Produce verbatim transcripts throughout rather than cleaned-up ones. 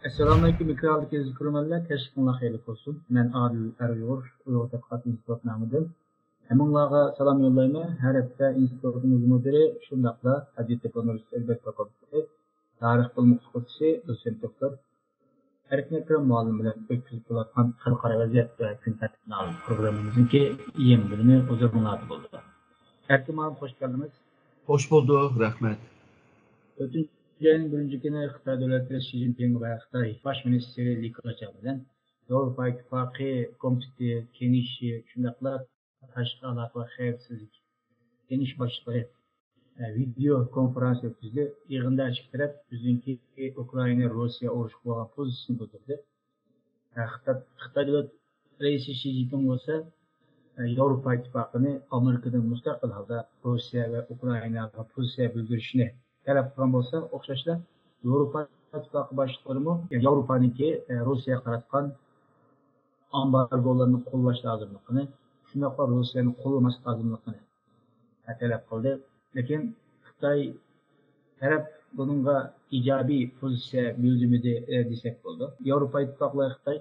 ئەسسالامۇئەلەيكۇم، ئېكرانلىق ئىزلىگۈچىلەرلەر، كەچلىكىڭلار خەيرلىك بولسۇن. مەن ئادىل ئەر ئۇيغۇر، ئۇيغۇر تەتقىقات ئىنستىتۇت نامىدىن. ھەممىڭلارغا سالام يوللايمەن. ھەر ھەپتە ئىنستىتۇتنىڭ مۇدىرى، شۇنداقلا ئەدەبىيات ئۇنىۋېرسىتېتى ئەدەبىيات فاكۇلتېتى تارىخ بۆلۈمى ئوقۇتقۇچىسى، دوتسېنت دوكتور ئەركىن ئەكرەم مۇئەللىم بىلەن ئۆتكۈزۈپ بولۇۋاتقان خەلقئارا ۋەزىيەت ۋە كۈن تەرتىپىنى ئالدى پروگراممىمىزنىڭكى يېڭى بۆلۈمى ھۇزۇرۇڭلاردا بولىدۇ. ئەركىن مۇئەللىم، خوش كەلدىڭىز. خوش بولدۇق، رەھمەت. تۆتىنچى ئاينىڭ بىرىنچى كۈنى خىتاي دۆلەت رەئىسى شى جىنپىڭ ۋە خىتاي باش مىنىستىرى لى كېچياڭ بىلەن ياۋروپا ئىتتىپاقى كومىتېتى كېڭىشى، شۇنداقلا تاشقى ئالاقە ۋە خەۋپسىزلىك كېڭىشى باشلىقلىرى، ئە، ۋىدېو كونفېرانس ئۆتكۈزدى. يىغىندا ئىككى تەرەپ ئۆزىنىڭكى ئۇكرائىنا، روسىيە ئۇرۇشىغا بولغان پوزىتسىيىسىنى بىلدۈردى. ئە، خىتا-، خىتاي دۆلەت رەئىسى شى جىنپىڭ بولسا، ئە، ياۋروپا ئىتتىپاقىنى ئامېرىكىدىن مۇستەقىل ھالدا روسىيە ۋە ئۇكرائىناغا پوزىتسىيە بىلدۈرۈشنى تەلەپ قىلغان بولسا، ئوخشاشلا ياۋروپا ئىتتىپاقى باشلىقلىرىمۇ ياۋروپانىڭكى، ئە، روسىيەگە قاراتقان ئامبارگولارنى قوللاش لازىملىقىنى، شۇنداقلا روسىيەنى قوللىماسلىق لازىملىقىنى تەلەپ قىلدى. لېكىن خىتاي تەرەپ بۇنىڭغا ئىجابىي پوزىتسىيە بىلدۈرمىدى، ئە، دېسەك بولىدۇ. ياۋروپا ئىتتىپاقى ۋە خىتاي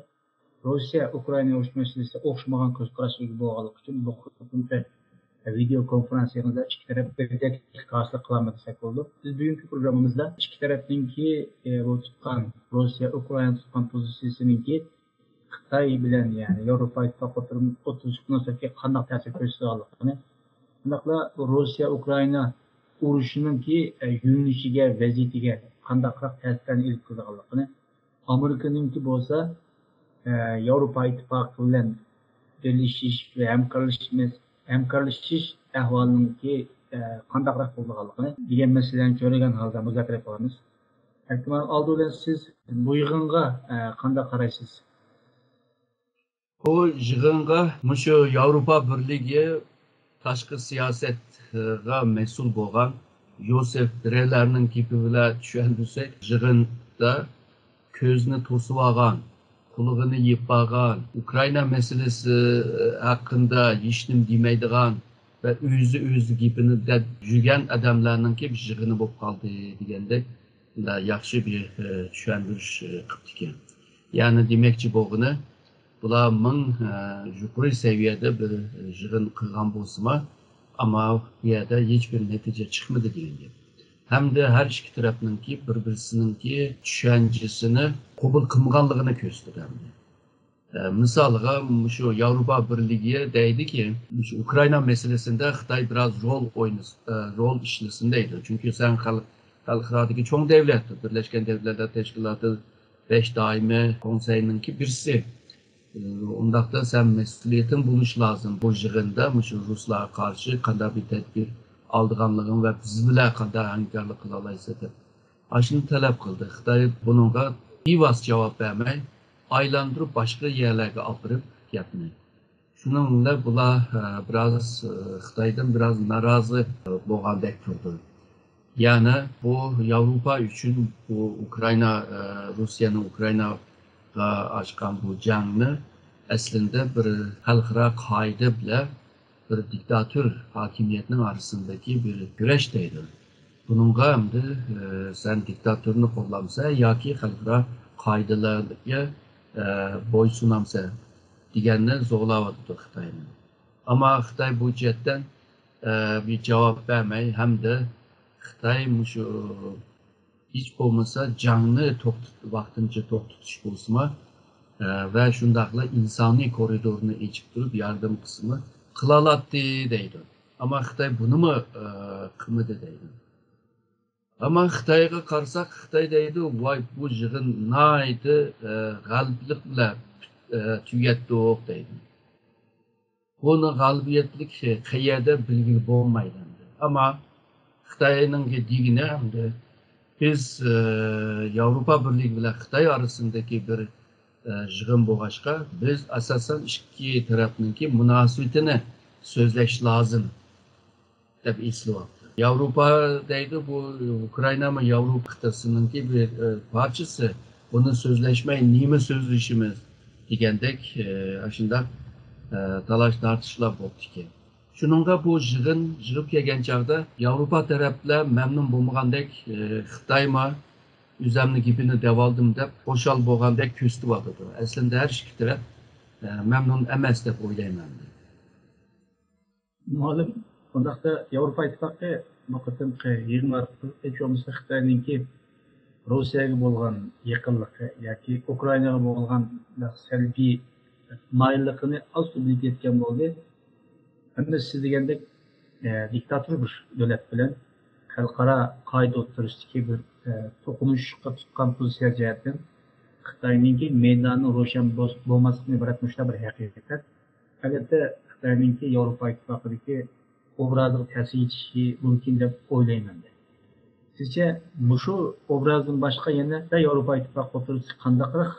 روسىيە ئۇكرائىنا ئۇرۇش مەسىلىسىدە ئوخشىمىغان كۆز قاراشقا ئىگە بولغانلىقى ئۈچۈن بۇ قېتىمقى ۋىدېو كونفېرانسىيىمىزدا ئىككى تەرەپ بىردەكلىك ھاسىل قىلالمىدى دېسەك بولىدۇ. بىز بۈگۈنكى پروگراممىمىزدا ئىككى تەرەپنىڭكى، ئە، بولۇپ چىققان روسىيە ئۇكرائىنا تۇتقان پوزىتسىيىسىنىڭكى خىتاي بىلەن، يەنى ياۋروپا ئىتتىپاقى ئوتتۇرىسىدىكى مۇناسىۋەتكە قانداق تەسىر كۆرسىتىدىغانلىقىنى، شۇنداقلا روسىيە ئۇكرائىنا ئۇرۇشىنىڭكى، ئە، يۆنىلىشىگە، ۋەزىيىتىگە قانداقراق تەسىرلەرنى ئېلىپ كېلىدىغانلىقىنى، ئامېرىكىنىڭكى بولسا، ئە، ياۋروپا ئىتتىپاقى بىلەن بىرلىشىش ۋە ھەمكارلىشىش، ھەمكارلىشىش ئەھۋالىنىڭكى، ئە، قانداقراق بولىدىغانلىقىنى دېگەن مەسىلىلەرنى چۆرىگەن ھالدا مۇزاكىرە قىلىمىز. ئەركىن مۇئەللىم، ئالدى بىلەن سىز بۇ يىغىنغا، ئە، قانداق قارايسىز؟ بۇ يىغىنغا مۇشۇ ياۋروپا بىرلىكى تاشقى سىياسەتكە مەسئۇل بولغان يوسېف برېللەرنىڭ گېپى بىلەن چۈشەندۈرسەك، يىغىندا كۆزىنى توسۇۋالغان، قۇلىقىنى يېپىۋالغان، ئۇكرائىنا مەسىلىسى ھەققىدە ھېچنېمە دېمەيدىغان ۋە ئۆزى ئۆزى گېپىنى دەپ يۈرگەن ئادەملەرنىڭكى بىر يىغىنى بولۇپ قالدى دېگەندەك، بۇنداق ياخشى بىر، ئە، چۈشەندۈرۈش، ئە، قىپتىكەن. يەنى دېمەكچى بولغىنى، بۇلار مىڭ، ئە، يۇقىرى سەۋىيەدە بىر يىغىن قىلغان بولسىمۇ، ئەمما بۇ يەردە ھېچ بىر نەتىجە چىقمىدى دېگەن گەپ. ھەمدە ھەر ئىككى تەرەپنىڭكى بىر-بىرسىنىڭكى چۈشەنچىسىنى قوبۇل قىلمىغانلىقىنى كۆرسىتىدۇ ھەمدە. ئە، مىسالىغا، مۇشۇ ياۋروپا بىرلىكى دەيدىكى، مۇشۇ ئۇكرائىنا مەسىلىسىندە خىتاي بىراز رول ئوينىسا، ئە، رول ئىشلىسۇن دەيدۇ. چۈنكى سەن خەلق-، خەلقئارادىكى چوڭ دەۋلەت، بىرلەشكەن دەۋلەتلەر تەشكىلاتى بەش دائىمىي كونسېينىڭكى بىرسى. ئۇنداقتا سەن مەسئۇلىيىتىڭ بولۇش لازىم. بۇ يىغىندا مۇشۇ رۇسلارغا قارشى قانداق بىر تەدبىر ئالىدىغانلىقىڭ ۋە بىز بىلەن قانداق ھەمكارلىق قىلالايسەن دەپ ئاشۇنى تەلەپ قىلدى. خىتاي بۇنىڭغا بىۋاسىتە جاۋاب بەرمەي، ئايلاندۇرۇپ باشقا يەرلەرگە ئاپىرىپ گەپنى. شۇنىڭ بىلەن بۇلار، ئە، بىراز، ئە، خىتايدىن بىراز نارازى، ئە، بولغاندەك تۇرىدۇ. يەنى بۇ ياۋروپا ئۈچۈن بۇ ئۇكرائىنا، ئە، روسىيەنىڭ ئۇكرائىناغا ئاچقان بۇ جەڭنى ئەسلىندە بىر خەلقئارا قائىدە بىلەن بىر دىكتاتور ھاكىمىيەتنىڭ ئارىسىندىكى بىر كۈرەش دەيدۇ. بۇنىڭغا ئەمدى، ئە، سەن دىكتاتورنى قوللامسەن ياكى خەلقئارا قائىدىلەرگە، ئە، بويسۇنامسەن دېگەننى زورلاۋاتىدۇ خىتاينى. ئەمما خىتاي بۇ جەھەتتىن، ئە، بىر جاۋاب بەرمەي ھەمدە خىتاي مۇشۇ ھېچ بولمىسا جەڭنى توختىتىپ، ۋاقتىنچە توختىتىش بولسىمۇ، ئە، ۋە شۇنداقلا ئىنسانىي كورىدورنى ئېچىپ تۇرۇپ ياردەم قىلسىمۇ قىلالاتتى دەيدۇ. ئەمما خىتاي بۇنىمۇ، ئە، قىلمىدى دەيدۇ. ئەمما خىتايغا قارىساق، خىتاي دەيدۇ، ۋاي، بۇ يىغىن ناھايىتى، ئە، غەلىبىلىك بىلەن، ئە، تۈگەتتۇق دەيدۇ. بۇنى غالىبىيەتلىك قەيەردە بىلگىلى بولمايدۇ ئەمدى. ئەمما خىتاينىڭ دېگىنى ئەمدى بىز، ئە، ياۋروپا بىرلىكى بىلەن خىتاي ئارىسىندىكى بىر، ئە، يىغىن بولغاچقا، بىز ئاساسەن ئىككى تەرەپنىڭكى مۇناسىۋىتىنى سۆزلەش لازىم دەپ ئېسىلىۋاپتۇ. ياۋروپا دەيدۇ، بۇ ئۇكرائىنامۇ ياۋروپا قىتئىسىنىڭكى بىر، ئە، پارچىسى. بۇنى سۆزلەشمەي نېمە سۆزلىشىمىز دېگەندەك، ئە، ئاشۇنداق، ئە، تالاش تارتىشلار بوپتىكەن. شۇنىڭغا بۇ يىغىن يىغىپ كەلگەن چاغدا ياۋروپا تەرەپلەر مەمنۇن بولمىغاندەك، ئە، خىتايمۇ ئۆزەمنىڭ گېپىنى دەۋالدىم دەپ خۇشال بولغاندەك كۆرسىتىۋاتىدۇ. ئەسلىندە ھەر ئىككى تەرەپ، ئە، مەمنۇن ئەمەس دەپ ئويلايمەن. مۇئەللىم، ئۇنداقتا ياۋروپا ئىتتىپاقى بۇ قېتىمقى يىغىن ئارقىلىق ھېچ بولمىسا خىتاينىڭكى روسىيەگە بولغان يېقىنلىقى ياكى ئۇكرائىناغا بولغان سەلبىي مايىللىقىنى ئاز تۆۋەن يەتكەن بولدى. ھەممىسى دېگەندەك، ئە، دىكتاتور بىر دۆلەت بىلەن خەلقئارا قائىدە ئوتتۇرىسىدىكى بىر، ئە، توقۇنۇشقا تۇتقان پوزىتسىيە جەھەتتىن خىتاينىڭكى مەيدانى روشەن بولماسلىقىدىن ئىبارەت مۇشۇنداق بىر ھەقىقەت. ئەلۋەتتە، خىتاينىڭكى ياۋروپا ئىتتىپاقىدىكى ئوبرازىغا تەسىر يېتىشى مۇمكىن دەپ ئويلايمەن. سىزچە مۇشۇ ئوبرازدىن باشقا يەنە ياۋروپا ئىتتىپاقى ئوتتۇرىسىدا قانداقراق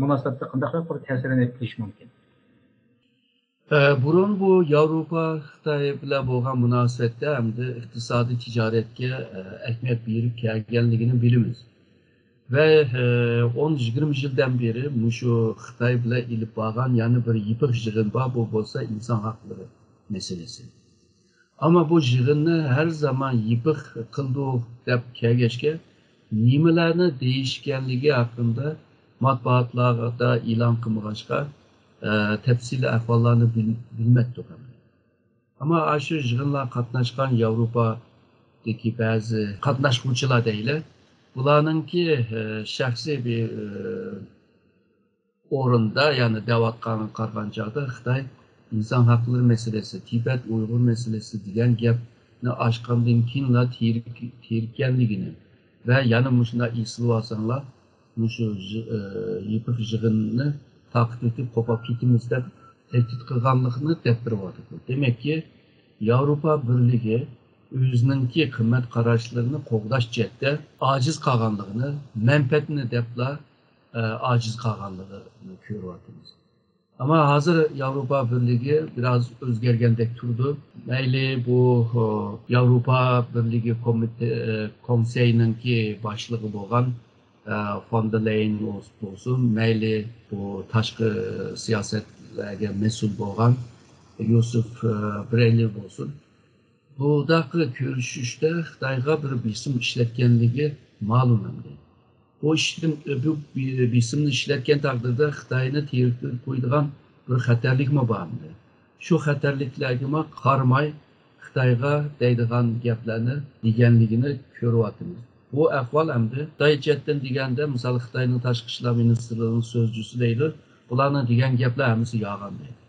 مۇناسىۋەتتە قانداقراق بىر تەسىرلەرنى ئېلىپ كېلىشى مۇمكىن؟ ئە، بۇرۇن بۇ ياۋروپا خىتاي بىلەن بولغان مۇناسىۋەتتە ھەمدە ئىقتىسادىي تىجارەتكە، ئە، ئەھمىيەت بېرىپ كەلگەنلىكىنى بىلىمىز. ۋە، ئە، ئون يىگىرمە يىلدىن بېرى مۇشۇ خىتاي بىلەن ئېلىپ بارغان يەنە بىر يېپىق يىغىن بار، بۇ بولسا ئىنسان ھەقلىرى مەسىلىسى. ئەمما بۇ يىغىننى ھەر زامان يېپىق قىلدۇق دەپ كەلگەچكە، نېمىلەرنى دېيىشكەنلىكى ھەققىدە مەتبۇئاتلاردا ئېلان قىلمىغاچقا، ئە، تەپسىلىي ئەھۋاللارنى بىل-، بىلمەتتۇق. ئەمما ئاشۇ يىغىنلارغا قاتناشقان ياۋروپادىكى بەزى قاتناشقۇچىلار دەيلى، بۇلارنىڭكى، ئە، شەخسىي بىر، ئە، ئورۇندا، يەنى دەۋاتقانغا قارىغان چاغدا خىتاي ئىنسان ھەقلىرى مەسىلىسى، تىبەت ئۇيغۇر مەسىلىسى دېگەن گەپنى ئاچقاندىن كېيىنلا تېرىك-، تېرىككەنلىكىنى ۋە يەنە مۇشۇنداق ئېسىلىۋالساڭلار، مۇشۇ يىغ-، ئى، يېپىق يىغىننى تارقىتىۋېتىپ قوپاپ كېتىمىز دەپ تەھدىت قىلغانلىقىنى دەپ بېرىۋاتىدۇ. دېمەككى، ياۋروپا بىرلىكى ئۆزىنىڭكى قىممەت قاراشلىرىنى قوغداش جەھەتتە ئاجىز قالغانلىقىنى، مەنپەئەتنى دەپلا، ئە، ئاجىز قالغانلىقىنى كۆرۈۋاتىمىز. ئەمما ھازىر ياۋروپا بىرلىكى بىراز ئۆزگەرگەندەك تۇرىدۇ. مەيلى بۇ، ئۇ، ياۋروپا بىرلىكى كومىتې-، ئە، كونسېيىنىڭكى باشلىقى بولغان، ئە، فون دېر لەيەن بولسۇن، مەيلى بۇ تاشقى سىياسەتلەرگە مەسئۇل بولغان يوسېپ، ئە، بوررېل بولسۇن، بۇنداق كۆرۈشۈشتە خىتايغا بىر بېسىم ئىشلەتكەنلىكى مەلۇم ئەمدى. بۇ ئىشتىن، بۇ بېسىمنى ئىشلەتكەن تەقدىردە خىتاينى تېرىكتۈرۈپ قويىدىغان بىر خەتەرلىكمۇ بار ئەمدى. شۇ خەتەرلىكلەرگىمۇ قارىماي خىتايغا دەيدىغان گەپلەرنى دېگەنلىكىنى كۆرۈۋاتىمىز. بۇ ئەھۋال ئەمدى خىتاي جەھەتتىن دېگەندە، مىسال، خىتاينىڭ تاشقى ئىشلار مىنىستىرلىرىنىڭ سۆزچىسى دەيدۇ، بۇلارنىڭ دېگەن گەپلەر ھەممىسى يالغان دەيدۇ.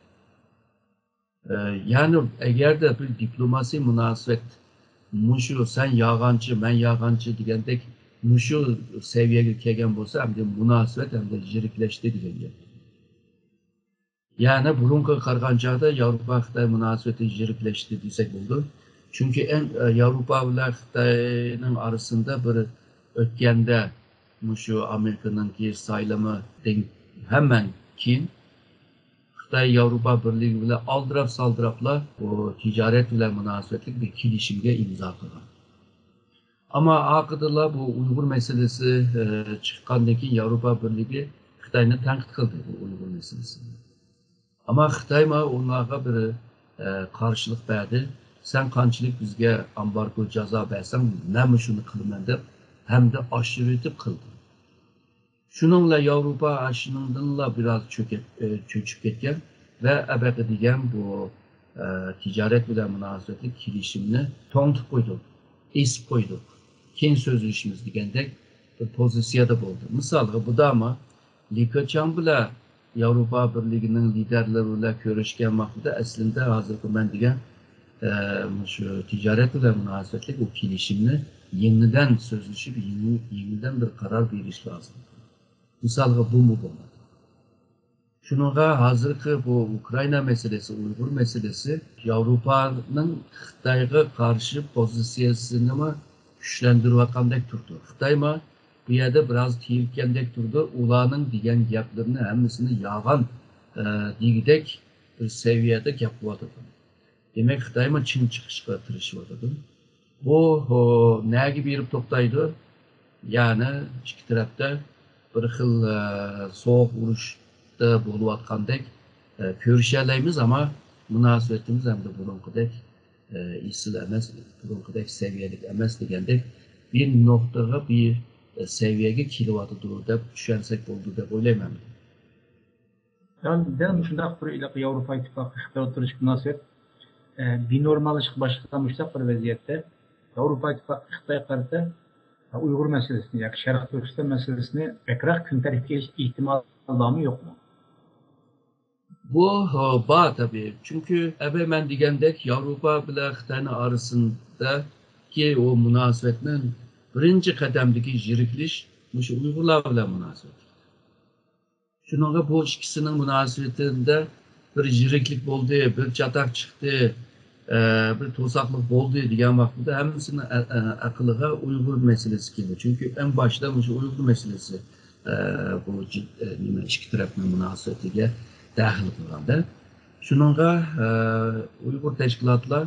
ئە، يەنى ئەگەردە بىر دىپلوماسىي مۇناسىۋەت مۇشۇ سەن يالغانچى، مەن يالغانچى دېگەندەك مۇشۇ سەۋىيەگە كەلگەن بولسا، ئەمدى مۇناسىۋەت ئەمدى يىرىكلەشتى دېگەن گەپ. يەنى بۇرۇنقىغا قارىغان چاغدا ياۋروپا خىتاي مۇناسىۋىتى يىرىكلەشتى دېسەك بولىدۇ. چۈنكى ئەڭ، ئە، ياۋروپا بىلەن خىتاينىڭ ئارىسىندا بىر ئۆتكەندە مۇشۇ ئامېرىكىنىڭكى سايلىمىدىن ھەممەن كېيىن خىتاي ياۋروپا بىرلىكى بىلەن ئالدىراپ-سالدىراپلا بۇ تىجارەت بىلەن مۇناسىۋەتلىك بىر كېلىشىمگە ئىمزا قىلغان. ئەمما ئارقىدىنلا بۇ ئۇيغۇر مەسىلىسى، ئە، چىققاندىن كېيىن ياۋروپا بىرلىكى خىتاينى تەنقىد قىلدى بۇ ئۇيغۇر مەسىلىسىنى. ئەمما خىتايمۇ ئۇلارغا بىر، ئە، قارشىلىق بەردى. سەن قانچىلىك بىزگە ئامبارگو جازا بەرسەڭ، مەنمۇ شۇنى قىلىمەن دەپ ھەمدە ئاشۇرۇۋېتىپ قىلدى. شۇنىڭ بىلەن ياۋروپا ئاشۇنىڭدىنلا بىراز چۆكۈپ، ئە، چۆچۈپ كەتكەن ۋە ئەبەقە دېگەن بۇ، ئە، تىجارەت بىلەن مۇناسىۋەتلىك كېلىشىمنى توڭتۇپ قويدۇق، ئېسىپ قويدۇق، كېيىن سۆزلىشىمىز دېگەندەك بىر پوزىتسىيەدە بولدى. مىسالغا، بۇداما لى كېچياڭ بىلەن ياۋروپا بىرلىكىنىڭ لىدەرلىرى بىلەن كۆرۈشكەن ۋاقتىدا ئەسلىندە ھازىرقى مەن دېگەن، ئە، مۇشۇ تىجارەت بىلەن مۇناسىۋەتلىك ئۇ كېلىشىمنى يېڭىدىن سۆزلىشىپ، يېڭى، يېڭىدىن بىر قارار بېرىش لازىم. مىسالغا، بۇمۇ بولمىدى. شۇنىڭغا ھازىرقى بۇ ئۇكرائىنا مەسىلىسى، ئۇيغۇر مەسىلىسى ياۋروپانىڭ خىتايغا قارشى پوزىتسىيەسىنىمۇ كۈچلەندۈرۈۋاتقاندەك تۇرىدۇ. خىتايمۇ بۇ يەردە بىراز تېرىككەندەك تۇرىدۇ. ئۇلارنىڭ دېگەن گەپلىرىنى ھەممىسىنى يالغان، ئە، دېگۈدەك بىر سەۋىيەدە گەپ قىلىۋاتىدۇ. دېمەك، خىتايمۇ چىڭ چىقىشقا تىرىشىۋاتىدۇ. بۇ، ئۇ، نەگە بېرىپ توختايدۇ؟ يەنى ئىككى تەرەپتە بىر خىل، ئە، سوغۇق ئۇرۇشتا بولۇۋاتقاندەك، ئە، كۆرۈشەلەيمىز، ئەمما مۇناسىۋىتىمىز ئەمدى بۇرۇنقىدەك، ئە، ئېسىل ئەمەس، بۇرۇنقىدەك سەۋىيەلىك ئەمەس دېگەندەك بىر نۇقتىغا، بىر سەۋىيەگە كېلىۋاتىدۇ دەپ چۈشەنسەك بولىدۇ دەپ ئويلايمەن. دەل شۇنداق بىر ياۋروپا ئىتتىپاقى خىتاي ئوتتۇرىسىدىكى مۇناسىۋەت بىنورماللىشىشقا باشلىغان مۇشۇنداق بىر ۋەزىيەتتە ياۋروپا ئىتتىپاقى خىتايغا قارىتا ئۇيغۇر مەسىلىسىنى ياكى شەرقىي تۈركىستان مەسىلىسىنى بەكرەك كۈن تەرتىپكە ئېلىش ئېھتىمالى بارمۇ يوقمۇ؟ بۇ بار تەبىئىي. چۈنكى ئەبەي مەن دېگەندەك ياۋروپا بىلەن خىتاينىڭ ئارىسىندىكى ئۇ مۇناسىۋەتنىڭ بىرىنچى قەدەمدىكى يىرىكلىش مۇشۇ ئۇيغۇرلار بىلەن مۇناسىۋەتلىك. شۇنىڭغا بۇ ئىككىسىنىڭ مۇناسىۋىتىدە بىر يىرىكلىك بولدى، بىر چاتاق چىقتى، بىر توساقلىق بولدى دېگەن ۋاقتىدا ھەممىسىنىڭ ئەقلىغا ئۇيغۇر مەسىلىسى كېلىدۇ. چۈنكى ئەڭ باشتا مۇشۇ ئۇيغۇر مەسىلىسى بۇ نېمە ئىككى تەرەپنىڭ مۇناسىۋىتىگە دەخلى قىلغاندا. شۇنىڭغا ئۇيغۇر تەشكىلاتلار،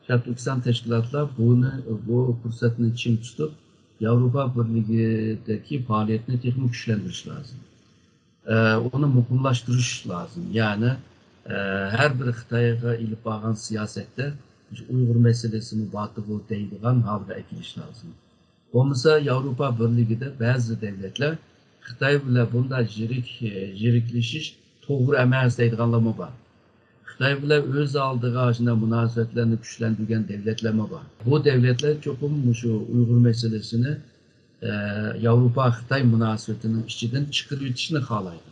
شەرقىي تۈركىستان تەشكىلاتلار بۇنى، بۇ پۇرسەتنى چىڭ تۇتۇپ، ياۋروپا بىرلىكىدىكى پائالىيەتنى تېخىمۇ كۈچلەندۈرۈش لازىم. ئۇنى مۇقىملاشتۇرۇش لازىم. يەنى ھەر بىر خىتايغا ئېلىپ بارغان سىياسەتتە ئۇيغۇر مەسىلىسىمۇ بارتىغۇ دەيدىغان ھالغا ئەكېلىش لازىم. بولمىسا ياۋروپا بىرلىكىدە بەزى دەۋلەتلەر خىتاي بىلەن بۇنداق يىرىك، يىرىكلىشىش توغرا ئەمەس دەيدىغانلارمۇ بار. خىتاي بىلەن ئۆز ئالدىغا شۇنداق مۇناسىۋەتلەرنى كۈچلەندۈرگەن دەۋلەتلەرمۇ بار. بۇ دەۋلەتلەر چوقۇم مۇشۇ ئۇيغۇر مەسىلىسىنى ياۋروپا خىتاي مۇناسىۋىتىنىڭ ئىچىدىن چىقىرىۋېتىشنى خالايدۇ.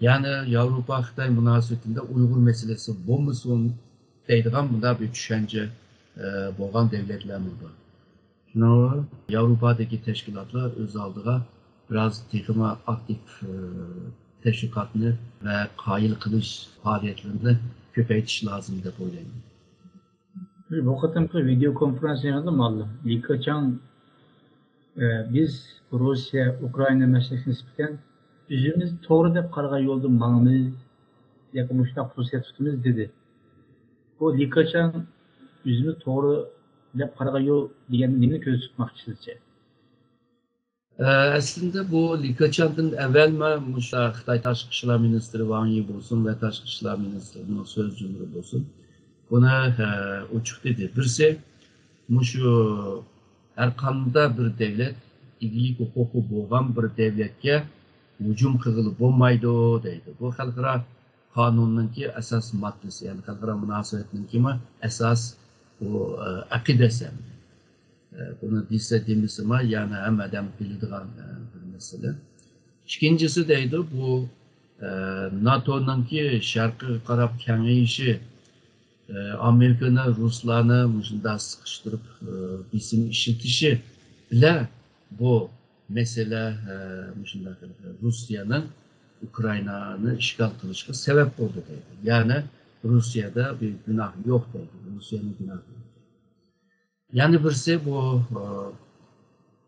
يەنى ياۋروپا خىتاي مۇناسىۋىتىدە ئۇيغۇر مەسىلىسى بولمىسۇن دەيدىغان مۇنداق بىر چۈشەنچە بولغان دەۋلەتلەرمۇ بار. شۇنىڭغا ياۋروپادىكى تەشكىلاتلار ئۆز ئالدىغا بىراز تېخىمۇ ئاكتىپ تەشۋىقاتنى ۋە قايىل قىلىش پائالىيەتلىرىنى كۆپەيتىش لازىم دەپ ئويلايمەن. بۇ قېتىمقى ۋىدېو كونفېرېنسىيە يىغىنىدا مۇئەللىم لى كېچياڭ، بىز روسىيە، ئۇكرائىنا مەسىلىسىگە نىسبەتەن ئۆزىمىز توغرا دەپ قارىغان يولدا ماڭىمىز ياكى مۇشۇنداق پوزىتسىيە تۇتىمىز دېدى. بۇ لى كېچياڭ ئۆزىمىز توغرا دەپ قارىغان يول دېگەندە نېمىنى كۆزدە تۇتماقچى سىزچە؟ ئەسلىندە بۇ لى كېچياڭدىن ئەۋۋەلمۇ مۇشۇ خىتاي تاشقى ئىشلار مىنىستىرى ۋاڭ يى بولسۇن ۋە تاشقى ئىشلار مىنىستىرىنىڭ سۆزچىلىرى بولسۇن، بۇنى ئوچۇق دېدى. بىرسى، مۇشۇ ھەرقانداق بىر دەۋلەت ئىگىلىك ھوقۇقى بولغان بىر دەۋلەتكە ھۇجۇم قىلغىلى بولمايدۇ دەيدۇ. بۇ خەلقئارا قانۇننىڭكى ئاساس ماددىسى، يەنى خەلقئارا مۇناسىۋەتنىڭكىمۇ ئاساس بۇ ئەقىدىسى. بۇنى دېسە دېمىسىمۇ يەنى ھەممە ئادەم بىلىدىغان بىر مەسىلە. ئىككىنچىسى دەيدۇ، بۇ ناتونىڭكى شەرققە قاراپ كېڭىيىشى، ئامېرىكىنى، رۇسلارنى مۇشۇنداق سىقىشتۇرۇپ بېسىم ئىشلىتىشى بىلەن بۇ مەسىلە مۇشۇنداق رۇسىيەنىڭ ئۇكرائىنانى ئىشغال قىلىشقا سەۋەب بولدى دەيدۇ. يەنى رۇسىيەدە بىر گۇناھ يوق دەيدۇ. رۇسىيەنىڭ گۇناھى يوق. يەنە بىرسى بۇ،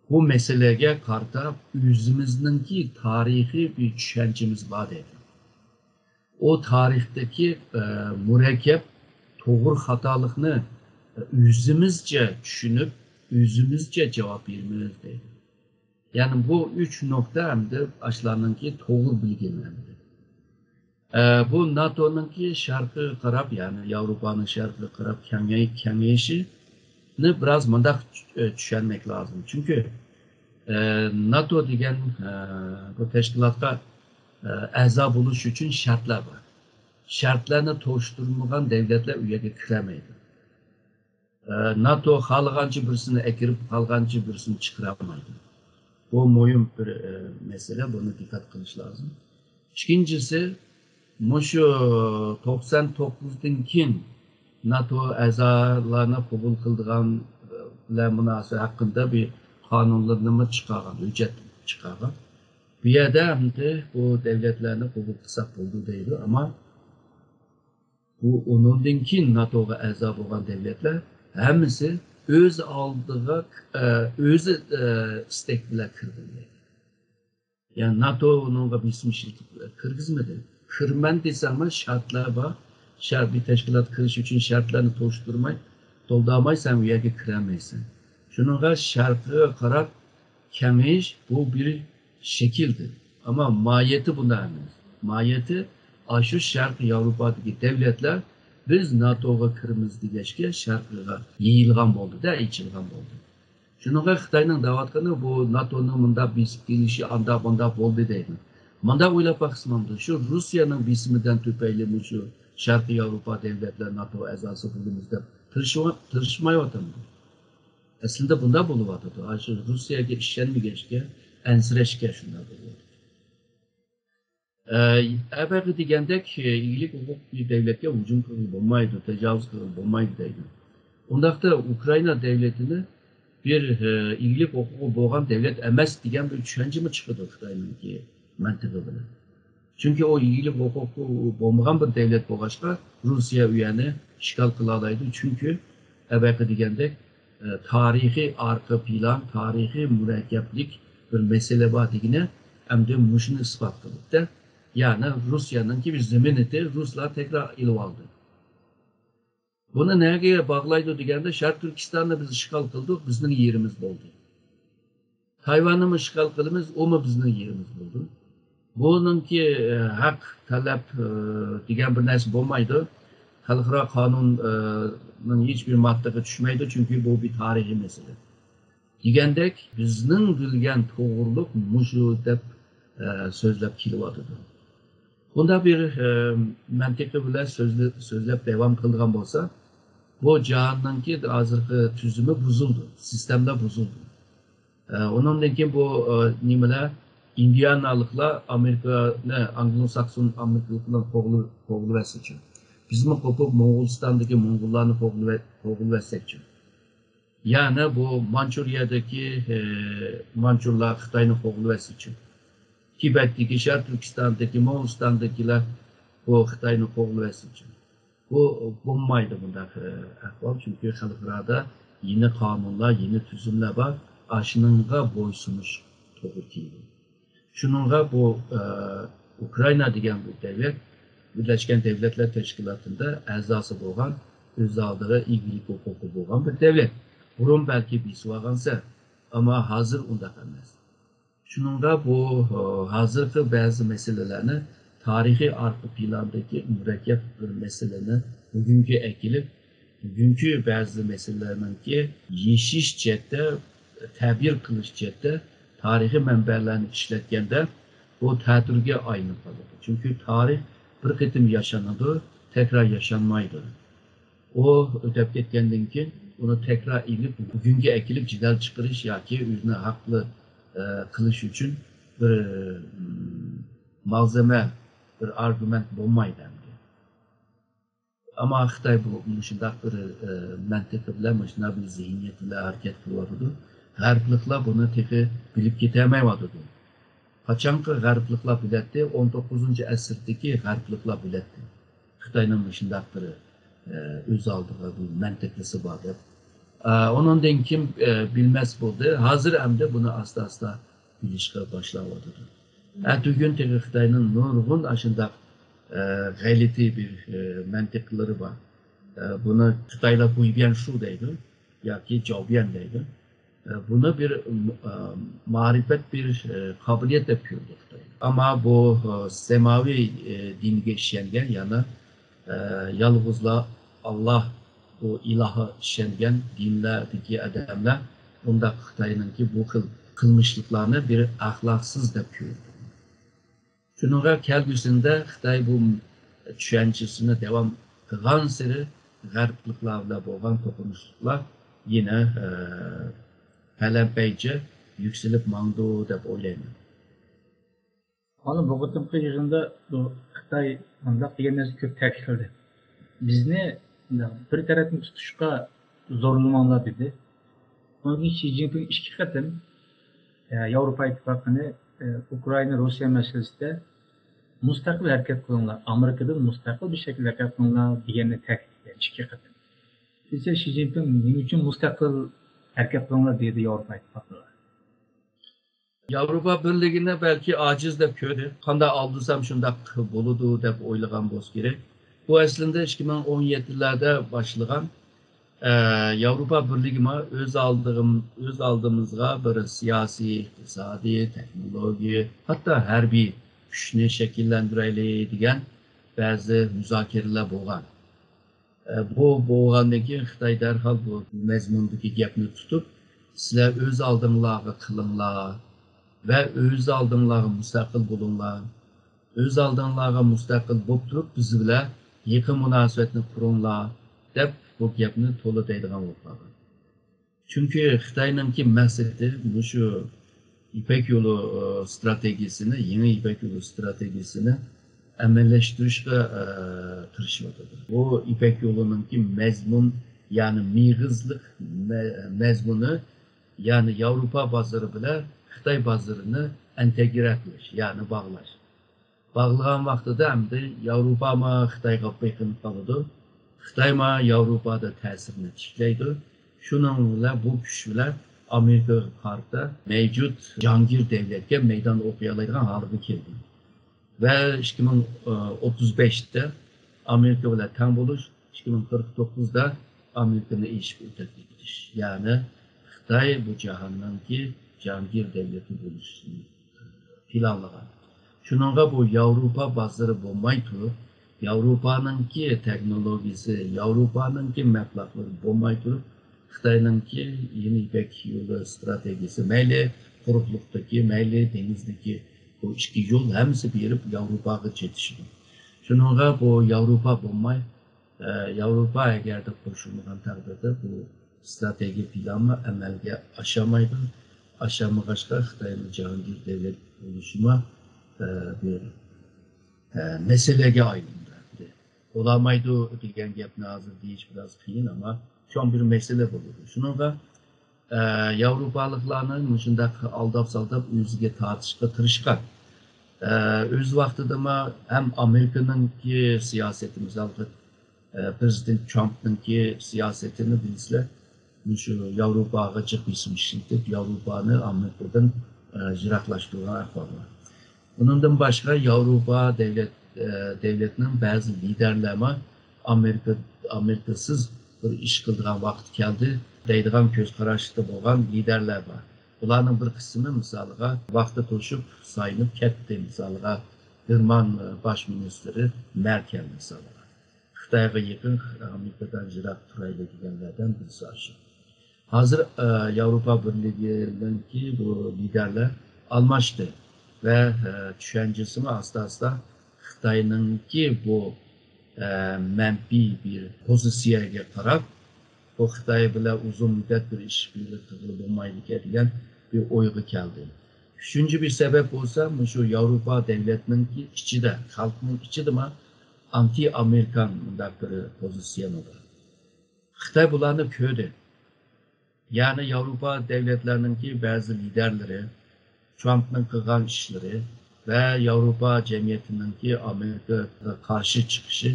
بۇ مەسىلىگە قارىتا ئۆزىمىزنىڭكى تارىخىي بىر چۈشەنچىمىز بار دەيدۇ. ئۇ تارىختىكى مۇرەككەپ توغرا خاتالىقنى ئۆزىمىزچە چۈشىنىپ، ئۆزىمىزچە جاۋاب بېرىمىز دەيدۇ. يەنى بۇ ئۈچ نۇقتا ئەمدى ئاشۇلارنىڭكى توغرا بىلگىنى ئەمدى. بۇ ناتونىڭكى شەرققە قاراپ، يەنى ياۋروپانىڭ شەرقىگە قاراپ كېڭەي-، كېڭىيىشىنى بىراز مۇنداق چۈشەنمەك لازىم. چۈنكى ناتو دېگەن بۇ تەشكىلاتقا ئەزا بولۇش ئۈچۈن شەرتلەر بار. شەرتلەرنى توشتۇرمىغان دەۋلەتلەر ئۇ يەرگە كىرەلمەيدۇ. ناتو خالىغانچە بىرسىنى ئەكىرىپ، خالىغانچە بىرسىنى چىقىرالمايدۇ. بۇ مۇھىم بىر مەسىلە، بۇنى دىققەت قىلىش لازىم. ئىككىنچىسى، مۇشۇ توقسان توققۇزدىن كېيىن ناتو ئەزالارنى قوبۇل قىلىدىغان بىلەن مۇناسىۋەت ھەققىدە بىر قانۇنلىرىنىمۇ چىقارغان، ھۆججەت چىقارغان. بۇ يەردە ئەمدى بۇ دەۋلەتلەرنى قوبۇل قىلساق بولىدۇ دەيدۇ، ئەمما بۇ ئۇنىڭدىن كېيىن ناتوغا ئەزا بولغان دەۋلەتلەر ھەممىسى ئۆز ئالدىغا، ئۆزى ئىستەك بىلەن كىرگەن. يەنى ناتو ئۇنىڭغا بېسىم ئىشلىتىپ كىرگۈزمىدى. كىرىمەن دېسەڭمۇ شەرتلەر بار. شەر-، بىر تەشكىلاتقا كىرىش ئۈچۈن شەرتلەرنى توشتۇرماي، تولدۇرماي سەن ئۇ يەرگە كىرەلمەيسەن. شۇنىڭغا شەرقىگە قاراپ كېڭىيىش بۇ بىر شەكىلدىر. ئەمما ماھىيىتى بۇنداق ئەمەس. ماھىيىتى ئاشۇ شەرقىي ياۋروپادىكى دەۋلەتلەر بىز ناتوغا كىرىمىز دېگەچكە شەرقىگە يېيىلغان بولدى-دە، ئېچىلغان بولدى. شۇنىڭغا خىتاينىڭ دەۋاتقىنى، بۇ ناتونىڭ مۇنداق بېسىپ كېلىشى ئانداق مۇنداق بولدى دەيدۇ. مۇنداق ئويلاپ باقسىمامدۇ، شۇ روسىيەنىڭ بېسىمىدىن تۈپەيلى مۇشۇ شەرقىي ياۋروپا دۆلەتلەر ناتو ئەزاسى بولىمىز دەپ تىرىشىۋا-، تىرىشمايۋاتامدۇ؟ ئەسلىدە بۇنداق بولۇۋاتىدۇ. ئاشۇ روسىيەگە ئىشەنمىگەچكە، ئەنسىرەشكە شۇنداق بولۇۋاتىدۇ. ئەبەقى دېگەندەك، ئىگىلىك ھوقۇقلۇق بىر دەۋلەتكە ھۇجۇم قىلغىلى بولمايدۇ، تاجاۋۇز قىلغىلى بولمايدۇ دەيدۇ. ئۇنداقتا ئۇكرائىنا دەۋلىتىنى بىر ئىگىلىك ھوقۇقى بولغان دەۋلەت ئەمەس دېگەن بىر چۈشەنچىمۇ چىقىدۇ خىتاينىڭكى مەنتىقى بىلەن. چۈنكى ئۇ ئىگىلىك ھوقۇقى بولمىغان بىر دەۋلەت بولغاچقا، روسىيە ئۇ يەرنى ئىشغال قىلالايدۇ. چۈنكى ئەبەقى دېگەندەك، تارىخىي ئارقا پىلان، تارىخىي مۇرەككەپلىك بىر مەسىلە بار دېگىنى ئەمدى مۇشۇنى ئىسپات قىلدى. يەنى روسىيەنىڭكى بىر زېمىنىتى رۇسلار تەكرار ئېلىۋالدى. بۇنى نەگە باغلايدۇ دېگەندە، شەرقىي تۈركىستاننى بىز ئىشغال قىلدۇق، بىزنىڭ يېرىمىز بولدى. تايۋاننىمۇ ئىشغال قىلىمىز، ئۇمۇ بىزنىڭ يېرىمىز بولىدۇ. بۇنىڭكى ھەق تەلەپ دېگەن بىر نەرسە بولمايدۇ. خەلقئارا قانۇننىڭ ھېچبىر ماددىغا چۈشمەيدۇ، چۈنكى بۇ بىر تارىخىي مەسىلە. دېگەندەك، بىزنىڭ بىلگەن توغرىلىق مۇشۇ دەپ سۆزلەپ كېلىۋاتىدۇ. بۇنداق بىر مەنتىقى بىلەن سۆزلە-، سۆزلەپ داۋام قىلىدىغان بولسا، بۇ جاھاننىڭكى ھازىرقى تۈزۈمى بۇزۇلدى، سىستېمىلار بۇزۇلدى. ئۇنىڭدىن كېيىن بۇ نېمىلەر، ئىندىئانالىقلار ئامېرىكىنى، ئانگلو ساكسون ئامېرىكىلىقلارنى قوغلىۋەتسىچۇ؟ بىزمۇ قوپۇپ موڭغۇلىستاندىكى موڭغۇللارنى قوغلىۋەتسەكچۇ؟ يەنى بۇ مانچۇرىيەدىكى مانچۇرلار خىتاينى قوغلىۋەتسىچۇ؟ تىبەتتىكى، شەرقىي تۈركىستاندىكى، موڭغۇلىستاندىكىلەر بۇ خىتاينى قوغلىۋەتسىچۇ؟ بۇ بولمايدۇ بۇنداق ئەھۋال، چۈنكى خەلقئارادا يېڭى قانۇنلار، يېڭى تۈزۈملەر بار، ئاشۇنىڭغا بويسۇنۇش توغرا كېلىدۇ. شۇنىڭغا بۇ ئۇكرائىنا دېگەن بۇ دەۋلەت بىرلەشكەن دەۋلەتلەر تەشكىلاتىدا ئەزاسى بولغان، ئۆز ئالدىغا ئىگىلىك ھوقۇقى بولغان بىر دەۋلەت. بۇرۇن بەلكى بېسىۋالغانسەن، ئەمما ھازىر ئۇنداق ئەمەس. شۇنىڭغا بۇ ھازىرقى بەزى مەسىلىلەرنى، تارىخىي ئارقا پىلاندىكى مۇرەككەپ بىر مەسىلىنى بۈگۈنگە ئەكېلىپ، بۈگۈنكى بەزى مەسىلىلەرنىڭكى يېشىش جەھەتتە، تەبىر قىلىش جەھەتتە تارىخىي مەنبەلەرنى ئىشلەتكەندە، بۇ تەتۈرگە ئايلىنىپ قالىدۇ. چۈنكى تارىخ بىر قېتىم ياشىنىدۇ، تەكرار ياشانمايدۇ. ئۇ ئۆتەپ كەتكەندىن كېيىن، ئۇنى تەكرار ئېلىپ، بۈگۈنگە ئەكېلىپ جېدەل چىقىرىش ياكى ئۆزىنى ھەقلىق قىلىش ئۈچۈن بىر مالزېمە، بىر ئارگۇمېنت بولمايدۇ ئەمدى. ئەمما خىتاي بۇ مۇشۇنداق بىر مەنتىقى بىلەن، مۇشۇنداق بىر زېھنىيەت بىلەن ھەرىكەت قىلىۋاتىدۇ. غەربلىكلەر بۇنى تېخى بىلىپ كېتەلمەيۋاتىدۇ. قاچانقى غەربلىكلەر بىلەتتى، ئون توققۇزىنچى ئەسىردىكى غەربلىكلەر بىلەتتى خىتاينىڭ مۇشۇنداق بىر ئۆز ئالدىغا بىر مەنتىقىسى بار دەپ. ئۇنىڭدىن كېيىن بىلمەس بولدى. ھازىر ئەمدى بۇنى ئاستا-ئاستا بىلىشقا باشلاۋاتىدۇ. ئەتىگۈن تېخى خىتاينىڭ نۇرغۇن ئاشۇنداق غەلىتە بىر مەنتىقلىرى بار. بۇنى خىتايلار گۇيبيەن شۇ دەيدۇ ياكى جاۋبيەن دەيدۇ. بۇنى بىر مەرىپەت، بىر قابىلىيەت دەپ كۆرىدۇ خىتاي. ئەمما بۇ سەماۋىي دىنىگە ئىشەنگەن، يەنى يالغۇزلا ئاللا، بۇ ئىلاھقا ئىشەنگەن دىنلەردىكى ئادەملەر بۇنداق خىتاينىڭكى بۇ خىل قىلمىشلىقلارنى بىر ئەخلاقسىز دەپ كۆرىدۇ. شۇنىڭغا كەلگۈسىدە خىتاي بۇ چۈشەنچىسىنى داۋام قىلغانسېرى، غەربلىكلەر بىلەن بولغان توقۇنۇشلۇقلار يەنە پەلەمپەيچە يۈكسىلىپ ماڭىدۇ دەپ ئويلايمەن. مانا بۇ قېتىمقى يىغىندا بۇ خىتاي مۇنداق دېگەن نەرسە كۆپ تەكىتلىدى. بىزنى بىر تەرەپنى تۇتۇشقا زورلىماڭلار دېدى. ئۇنىڭ كېيىن شى جىنپىڭ ئىككى قېتىم ياۋروپا ئىتتىپاقىنى ئۇكرائىنا، روسىيە مەسىلىسىدە مۇستەقىل ھەرىكەت قىلىڭلار، ئامېرىكىدىن مۇستەقىل بىر شەكىلدە ھەرىكەت قىلىڭلار دېگەننى تەكىتلىگەن ئىككى قېتىم. دېسە شى جىنپىڭ نېمە ئۈچۈن مۇستەقىل ھەرىكەت قىلىڭلار دېدى ياۋروپا ئىتتىپاقىغا. ياۋروپا بىرلىكىنى بەلكى ئاجىز دەپ كۆردى. قانداق ئالدىسام شۇنداق بولىدۇ دەپ ئويلىغان بولسا كېرەك. بۇ ئەسلىندە ئىككى مىڭ ئون يەتتىلەردە باشلىغان ياۋروپا بىرلىكىمۇ ئۆز ئالدىغا، ئۆز ئالدىمىزغا بىر سىياسىي، ئىقتىسادىي، تېخنولوگىيە، ھەتتا ھەربىي كۈچنى شەكىللەندۈرەيلى دېگەن بەزى مۇزاكىرىلەر بولغان. بۇ بولغاندىن كېيىن خىتاي دەرھال بۇ مەزمۇندىكى گەپنى تۇتۇپ، سىلەر ئۆز ئالدىڭلارغا قىلىڭلار ۋە ئۆز ئالدىڭلارغا مۇستەقىل بولۇڭلار. ئۆز ئالدىڭلارغا مۇستەقىل بولۇپ تۇرۇپ، بىز بىلەن يېقىن مۇناسىۋەتنى قۇرۇڭلار، دەپ بۇ گەپنى تولا دەيدىغان بولۇپ قالغان. چۈنكى خىتاينىڭكى مەقسىتى مۇشۇ يىپەك يولى، ئى، ستراتېگىيىسىنى، يېڭى يىپەك يولى ستراتېگىيىسىنى ئەمەلىيلەشتۈرۈشكە، ئى، تىرىشىۋاتىدۇ. بۇ يىپەك يولىنىڭكى مەزمۇن، يەنى مېغىزلىق مە-، مەزمۇنى، يەنى ياۋروپا بازىرى بىلەن خىتاي بازىرىنى ئىنتېگرە قىلىش، يەنى باغلاش. باغلىغان ۋاقتىدا ئەمدى ياۋروپامۇ خىتايغا بېقىنىپ قالىدۇ. خىتايمۇ ياۋروپادا تەسىرىنى تىكلەيدۇ. شۇنىڭ بىلەن بۇ كۈچ بىلەن ئامېرىكىغا قارىتا مەۋجۇت جاھانگىر دەۋلەتكە مەيدان ئوقۇيالايدىغان ھالغا كەلدى. ۋە ئىككى مىڭ ئوتتۇز بەشتە ئامېرىكا بىلەن تەڭ بولۇش، ئىككى مىڭ قىرىق توققۇزدا ئامېرىكىنى ئېشىپ ئۆتۈپ كېتىش. يەنى خىتاي بۇ جاھاننىڭكى جاھانگىر دەۋلىتى بولۇشنى پىلانلىغان. شۇنىڭغا بۇ ياۋروپا بازىرى بولماي تۇرۇپ، ياۋروپانىڭكى تېخنولوگىيىسى، ياۋروپانىڭكى مەبلەغلىرى بولماي تۇرۇپ، خىتاينىڭكى يېڭى يىپەك يولى ستراتېگىيىسى، مەيلى قۇرۇقلۇقتىكى، مەيلى دېڭىزدىكى، بۇ ئىككى يول ھەممىسى بېرىپ ياۋروپاغا چېتىشىدۇ. شۇنىڭغا بۇ ياۋروپا بولماي، ئە، ياۋروپا ئەگەردە قوشۇلمىغان تەقدىردە، بۇ ستراتېگىيە پىلانمۇ ئەمەلگە ئاشالمايدۇ. ئاشالمىغاچقا، خىتاينىڭ جاھانگىر دەۋلەت بولۇشىمۇ، ئە، بىر، ئە، مەسىلىگە ئايلاندى. بولالمايدۇ دېگەن گەپنى ھازىر دېيىش بىراز قىيىن، ئەمما چوڭ بىر مەسىلە بولىدۇ. شۇنىڭغا، ئە، ياۋروپالىقلارنى مۇشۇنداق ئالداپ-سالداپ ئۆزىگە تارتىشقا تىرىشقان. ئە، ئۆز ۋاقتىدىمۇ ھەم ئامېرىكىنىڭكى سىياسىتى، مىسالغا، ئە، پرېزىدېنت ترامپنىڭكى سىياسىتىنى بىلسىلەر، مۇشۇ ياۋروپاغا جىق بېسىم ئىشلىتىپ، ياۋروپانى ئامېرىكىدىن، ئە، يىراقلاشتۇرغان ئەھۋال بار. بۇنىڭدىن باشقا، ياۋروپا دەۋلەت، ئە، دەۋلەتنىڭ بەزى لىدەرلەرمۇ ئامېرىكا، ئامېرىكىسىز بىر ئىش قىلىدىغان ۋاقىت كەلدى دەيدىغان كۆز قاراشتا بولغان لىدەرلەر بار. بۇلارنىڭ بىر قىسمى، مىسالىغا، ۋاقتى توشۇپ، سايىنىپ كەتتى، مىسالىغا، گېرمان، ئە، باش مىنىستىرى مەركەل، مىسالىغا. خىتايغا يېقىن، ئامېرىكىدىن يىراق تۇرايلى دېگەنلەردىن بىرسى ئاشۇ. ھازىر، ئە، ياۋروپا بىرلىكىنىڭكى بۇ لىدەرلەر ئالماشتى ۋە، ئە، چۈشەنچىسىمۇ ئاستا-ئاستا خىتاينىڭكى بۇ، ئە، مەنپىي بىر پوزىتسىيەگە قاراپ، بۇ خىتاي بىلەن ئۇزۇن مۇددەت بىر ئىشبىرلىك قىلغىلى بولمايدىكەن دېگەن بىر ئويغا كەلدى. ئۈچىنچى بىر سەۋەب بولسا، مۇشۇ ياۋروپا دەۋلەتنىڭكى ئىچىدە، خەلقنىڭ ئىچىدىمۇ ئانتى ئامېرىكان مۇنداق بىر پوزىتسىيەمۇ بار. خىتاي بۇلارنى كۆردى. يەنى ياۋروپا دەۋلەتلەرنىڭكى بەزى لىدەرلىرى، ترامپنىڭ قىلغان ئىشلىرى ۋە ياۋروپا جەمئىيىتىنىڭكى ئامېرىكىغا قارشى چىقىشى،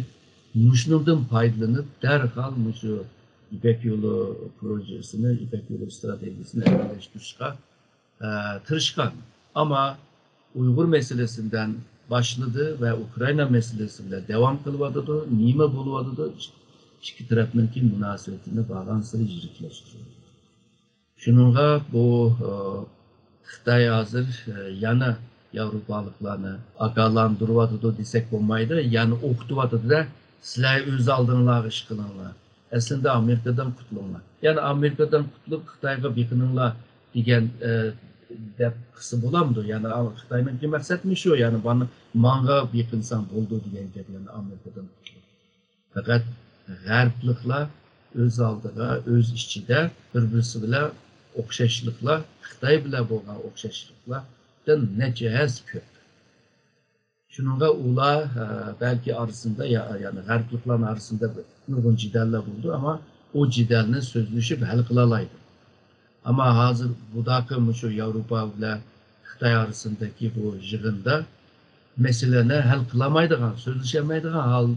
مۇشۇنىڭدىن پايدىلىنىپ، دەرھال مۇشۇ يىپەك يولى پروژېسىنى، يىپەك يولى ستراتېگىيىسىنى ئەمەلىيلەشتۈرۈشكە، ئە، تىرىشقان. ئەمما ئۇيغۇر مەسىلىسىدىن باشلىدى ۋە ئۇكرائىنا مەسىلىسى بىلەن داۋام قىلىۋاتىدۇ. نېمە بولۇۋاتىدۇ؟ ئىككى تەرەپنىڭكى مۇناسىۋىتىنى بارغانسېرى يىرىكلەشتۈرۈۋاتىدۇ. شۇنىڭغا بۇ، ئە، خىتاي ھازىر، ئە، يەنە ياۋروپالىقلارنى ئاگاھلاندۇرۇۋاتىدۇ دېسەك بولمايدۇ، يەنە ئوقۇتۇۋاتىدۇ-دە، سىلەر ئۆز ئالدىڭلارغا ئىش قىلىڭلار. ئەسلىندە ئامېرىكىدىن قۇتۇلۇڭلار. يەنى ئامېرىكىدىن قۇتۇلۇپ خىتايغا بېقىنىڭلار دېگەن، ئە، دەپ قىلسا بولامدۇ؟ يەنى ئا-، خىتاينىڭكى مەقسەتمۇ شۇ، يەنى مانا ماڭا بېقىنساڭ بولىدۇ دېگەن گەپ، يەنى ئامېرىكىدىن قۇتۇلۇپ. پەقەت غەربلىكلەر ئۆز ئالدىغا، ئۆز ئىچىدە بىر-بىرسى بىلەن ئوخشاشلىقلار، خىتاي بىلەن بولغان ئوخشاشلىقلاردىن نەچچە ھەسسە كۆپ. شۇنىڭغا ئۇلار، ئە، بەلكى ئارىسىندا، يا-، يەنى غەربلىكلارنىڭ ئارىسىندا بىر نۇرغۇن جېدەللەر بولىدۇ، ئەمما ئۇ جېدەلنى سۆزلىشىپ ھەل قىلالايدۇ. ئەمما ھازىر بۇداقى مۇشۇ ياۋروپا بىلەن خىتاي ئارىسىندىكى بۇ يىغىندا مەسىلىنى ھەل قىلالمايدىغان، سۆزلىشەلمەيدىغان ھال،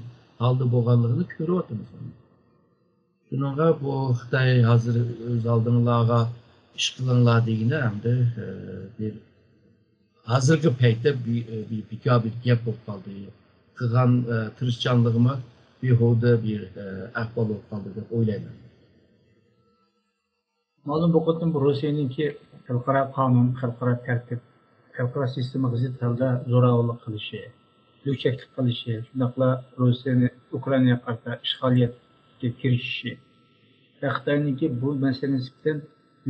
ھالدا بولغانلىقىنى كۆرۈۋاتىمىز. شۇنىڭغا بۇ خىتاي ھازىر ئۆز ئالدىڭلارغا ئىش قىلىڭلار دېگىنى ئەمدى، ئە، بىر ھازىرقى پەيتتە بى-، بى-، بىكار بىر گەپ بولۇپ قالدى. قىلغان، ئە، تىرىشچانلىقىمۇ بىھۇدە بىر، ئە، ئەھۋال بولۇپ قالدى دەپ ئويلايمەن. مەلۇم بۇ قېتىم روسىيەنىڭكى خەلقئارا قانۇن، خەلقئارا تەرتىپ، خەلقئارا سىستېمىغا زىت ھالدا زوراۋانلىق قىلىشى، لۈكچەكلىك قىلىشى، شۇنداقلا روسىيەنى ئۇكرائىناغا قارىتا ئىشغالىيەتكە كىرىشىشى ۋە خىتاينىڭكى بۇ مەسىلە نىسبەتەن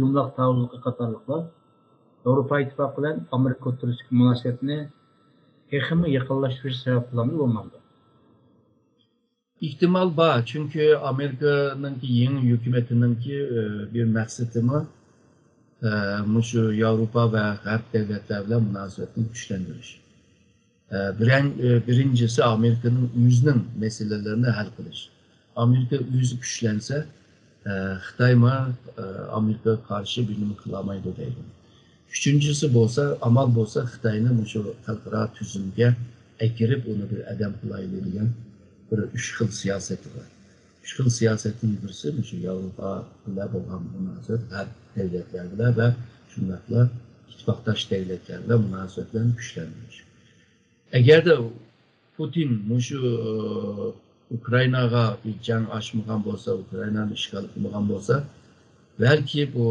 يۇمىلاق تاۋۇزلۇقى قاتارلىقلار ياۋروپا ئىتتىپاقى بىلەن ئامېرىكا ئوتتۇرىسىدىكى مۇناسىۋەتنى تېخىمۇ يېقىنلاشتۇرۇش سەۋەب بولامدۇ، بولمامدۇ؟ ئېھتىمال بار، چۈنكى ئامېرىكىنىڭكى يېڭى ھۆكۈمىتىنىڭكى، ئى، بىر مەقسىتىمۇ، ئى، مۇشۇ ياۋروپا ۋە غەرب دۆلەتلەر بىلەن مۇناسىۋەتنى كۈچلەندۈرۈش. ئى، بىرەن-، ئى، بىرىنچىسى ئامېرىكىنىڭ ئۆزىنىڭ مەسىلىلىرىنى ھەل قىلىش. ئامېرىكا ئۆزى كۈچلەنسە، ئى، خىتايمۇ، ئى، ئامېرىكىغا قارشى بىر نېمە قىلالمايدۇ دەيدۇ. ئۈچىنچىسى بولسا، ئامال بولسا خىتاينى مۇشۇ خەلقئارا تۈزۈمگە ئەكىرىپ، ئۇنى بىر ئادەم قىلايلى دېگەن بىر ئۈچ خىل سىياسىتى بار. ئۈچ خىل سىياسەتنىڭ بىرسى مۇشۇ ياۋروپا بىلەن بولغان مۇناسىۋەت، غەرب دۆلەتلەر بىلەن ۋە شۇنداقلا ئىتتىپاقداش دۆلەتلەر بىلەن مۇناسىۋەتلەرنى كۈچلەندۈرۈش. ئەگەردە پۇتىن مۇشۇ، ئۇكرائىناغا بىر جەڭ ئاچمىغان بولسا، ئۇكرائىنانى ئىشغال قىلمىغان بولسا، بەلكى بۇ،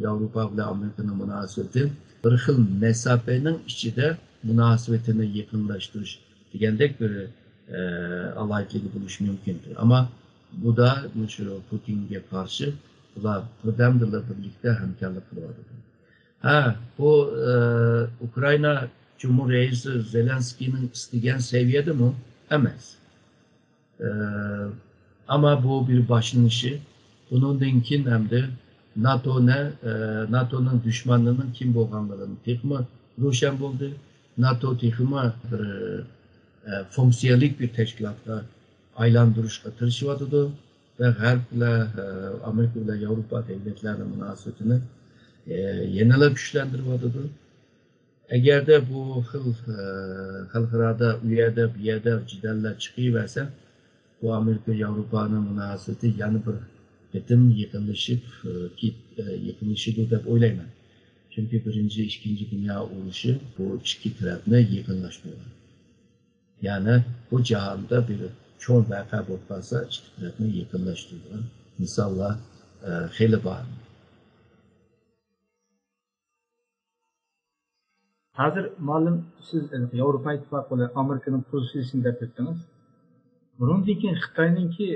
ياۋروپا بىلەن ئامېرىكىنىڭ مۇناسىۋىتى بىر خىل مەساپىنىڭ ئىچىدە مۇناسىۋىتىنى يېقىنلاشتۇرۇش دېگەندەك بىر، ئالاھىدىلىكى بولۇشى مۇمكىن. ئەمما بۇدا مۇشۇ پۇتىنگە قارشى بۇلار بىردەمدىلا بىرلىكتە ھەمكارلىق قىلىۋاتىدۇ. ھە، بۇ، ئى، ئۇكرائىنا جۇمھۇر رەئىسى زېلېنسكىينىڭ ئىستىگەن سەۋىيەدىمۇ ئەمەس. ئى، ئەمما بۇ بىر باشلىنىشى. بۇنىڭدىن كېيىن ئەمدى ناتونى، ئى، ناتونىڭ دۈشمەنلىرىنىڭ كىم بولغانلىقىنى تېخىمۇ روشەن بولدى. ناتو تېخىمۇ بىر، ئى، فۇنكسىيەلىك بىر تەشكىلاتقا ئايلاندۇرۇشقا تىرىشىۋاتىدۇ ۋە غەرب بىلەن، ئى، ئامېرىكا بىلەن ياۋروپا دۆلەتلەرنىڭ مۇناسىۋىتىنى، ئى، يەنىلا كۈچلەندۈرۈۋاتىدۇ. ئەگەردە بۇ خىل، ئى، خەلقئارادا ئۇ يەردە، بۇ يەردە جېدەللەر چىقىۋەرسە، بۇ ئامېرىكا ياۋروپانىڭ مۇناسىۋىتى يەنە بىر قېتىم يېقىنلىشىپ، ئى، كېت-، ئى، يېقىنلىشىدۇ دەپ ئويلايمەن. چۈنكى بىرىنچى، ئىككىنچى دۇنيا ئۇرۇشى بۇ ئىككى تەرەپنى يېقىنلاشتۇرغان. يەنى بۇ جاھاندا بىر چوڭ ۋەقە بولۇپ قالسا، ئىككى تەرەپنى يېقىنلاشتۇرىدىغان مىساللار، ئە، خېلى بار. ھازىر مۇئەللىم، سىز، ئە، ياۋروپا ئىتتىپاقى بىلەن ئامېرىكىنىڭ پوزىتسىيىسىنى دەپ ئۆتتىڭىز. بۇنىڭدىن كېيىن خىتاينىڭكى،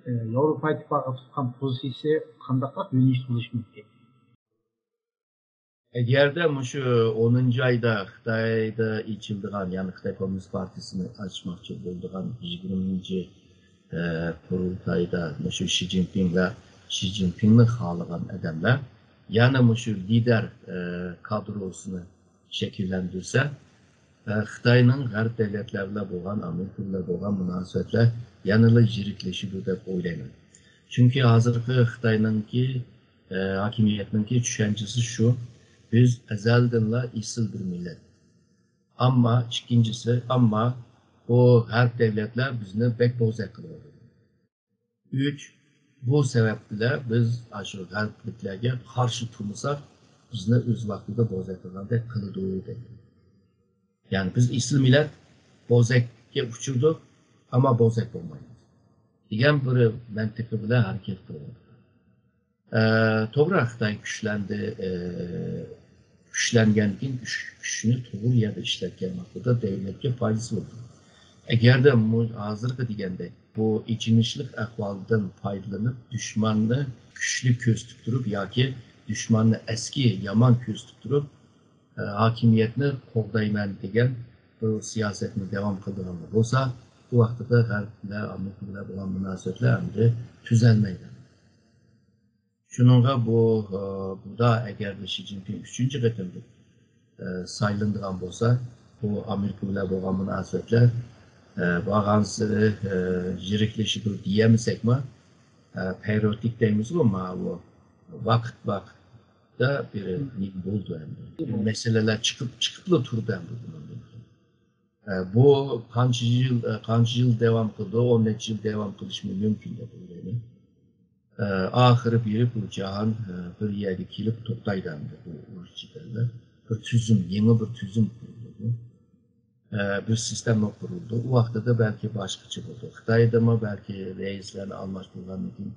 ئە، ياۋروپا ئىتتىپاقىغا تۇتقان پوزىتسىيىسى قانداقراق يۆنىلىشتە بولۇشى مۇمكىن؟ ئەگەردە مۇشۇ ئونىنچى ئايدا خىتايدا ئېچىلىدىغان، يەنى خىتاي كوممۇنىست پارتىيىسىنى ئاچماقچى بولىدىغان يىگىرمىنچى، ئە، قۇرۇلتايدا مۇشۇ شى جىنپىڭ ۋە شى جىنپىڭنى خالىغان ئادەملەر يەنە مۇشۇ لىدەر، ئە، كادروسىنى شەكىللەندۈرسە، ئە، خىتاينىڭ غەرب دۆلەتلەر بىلەن بولغان، ئامېرىكا بىلەن بولغان مۇناسىۋەتلەر يەنىلا يىرىكلىشىدۇ دەپ ئويلايمەن. چۈنكى ھازىرقى خىتاينىڭكى، ئە، ھاكىمىيەتنىڭكى چۈشەنچىسى شۇ، بىز ئەزەلدىنلا ئېسىل بىر مىللەت. ئەمما ئىككىنچىسى، ئەمما بۇ غەرب دۆلەتلەر بىزنى بەك بوزەك قىلىۋاتىدۇ. ئۈچ، بۇ سەۋەب بىلەن بىز ئاشۇ غەربلىكلەرگە قارشى تۇرمىساق، بىزنى ئۆز ۋاقتىدا بوزەك قىلغاندەك قىلىدۇ دەيدۇ. يەنى بىز ئېسىل مىللەت، بوزەككە ئۇچرىدۇق، ئەمما بوزەك بولمايمىز دېگەن بىر مەنتىقى بىلەن ھەرىكەت قىلىۋاتىدۇ. ئە، توغرا، خىتاي كۈچلەندى، ئە، كۈچلەنگەندىن كېيىن كۈچ-، كۈچنى توغرا يەردە ئىشلەتكەن ۋاقتىدا دۆلەتكە پايدىسى بولىدۇ. ئەگەردە مۇ-، ھازىرقى دېگەندەك بۇ ئېچىنىشلىق ئەھۋالدىن پايدىلىنىپ، دۈشمەننى كۈچلۈك كۆرسىتىپ تۇرۇپ ياكى دۈشمەننى ئەسكى، يامان كۆرسىتىپ تۇرۇپ، ئە، ھاكىمىيەتنى قوغدايمەن دېگەن بۇ سىياسەتنى داۋام قىلىدىغانلار بولسا، بۇ ۋاقتىدا غەرب بىلەن، ئامېرىكا بىلەن بولغان مۇناسىۋەتلەر ئەمدى تۈزەلمەيدۇ. شۇنىڭغا بۇ، ئە، بۇدا ئەگەردە شى جىنپىڭ ئۈچىنچى قېتىم، ئە، سايلىنىدىغان بولسا، بۇ ئامېرىكا بىلەن بولغان مۇناسىۋەتلەر، ئە، بارغانسېرى، ئە، يىرىكلىشىدۇ دېيەلمىسەكمۇ، ئە، پېرىيودىك دەيمىزغۇ، ماۋۇ ۋاقىت ۋاقىتتا بىر نېمە بولىدۇ ئەمدى. مەسىلىلەر چىقىپ، چىقىپلا تۇرىدۇ ئەمدى بۇنىڭدىن كېيىن. ئە، بۇ قانچە يىل، ئە، قانچە يىل داۋام قىلىدۇ، ئون نەچچە يىل داۋام قىلىشىمۇ مۇمكىن دەپ ئويلايمەن. ئە، ئاخىرى بېرىپ بۇ جاھان، ئە، بىر يەرگە كېلىپ توختايدۇ ئەمدى بۇ ئۇرۇش جېدەللەر. بىر تۈزۈم، يېڭى بىر تۈزۈم قۇرۇلىدۇ. ئە، بىر سىستېما قۇرۇلىدۇ. ئۇ ۋاقتىدا بەلكى باشقىچە بولىدۇ. خىتايدىمۇ بەلكى رەئىسلەرنى ئالماشتۇرغاندىن كېيىن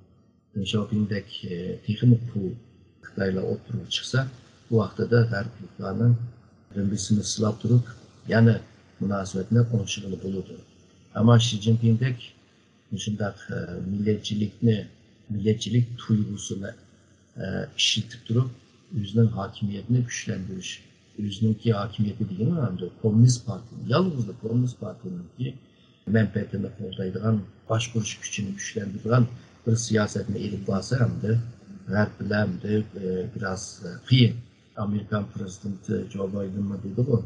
دېڭ شياۋپىڭدەك، ئە، تېخىمۇ قۇۋ خىتايلار ئوتتۇرىغا چىقسا، بۇ ۋاقتىدا غەربلىكلارنىڭ دۈمبىسىنى سىلاپ تۇرۇپ، يەنە مۇناسىۋەتنى ئوڭشىغىلى بولىدۇ. ئەمما شى جىنپىڭدەك مۇشۇنداق، ئە، مىللەتچىلىكنى، مىللەتچىلىك تۇيغۇسىنى ئىشلىتىپ تۇرۇپ، ئۆزىنىڭ ھاكىمىيىتىنى كۈچلەندۈرۈش، ئۆزىنىڭكى ھاكىمىيىتى دېگىنى ئەمدى كوممۇنىست پارتىيە، يالغۇزلا كوممۇنىست پارتىيىنىڭكى مەنپەئەتىنى قوغدايدىغان، باشقۇرۇش كۈچىنى كۈچلەندۈرىدىغان بىر سىياسەتنى ئېلىپ بارسا، ئەمدى غەرب بىلەن ئەمدى بىراز قىيىن. ئامېرىكان پرېزىدېنتى جو بايدېنمۇ دېدىغۇ،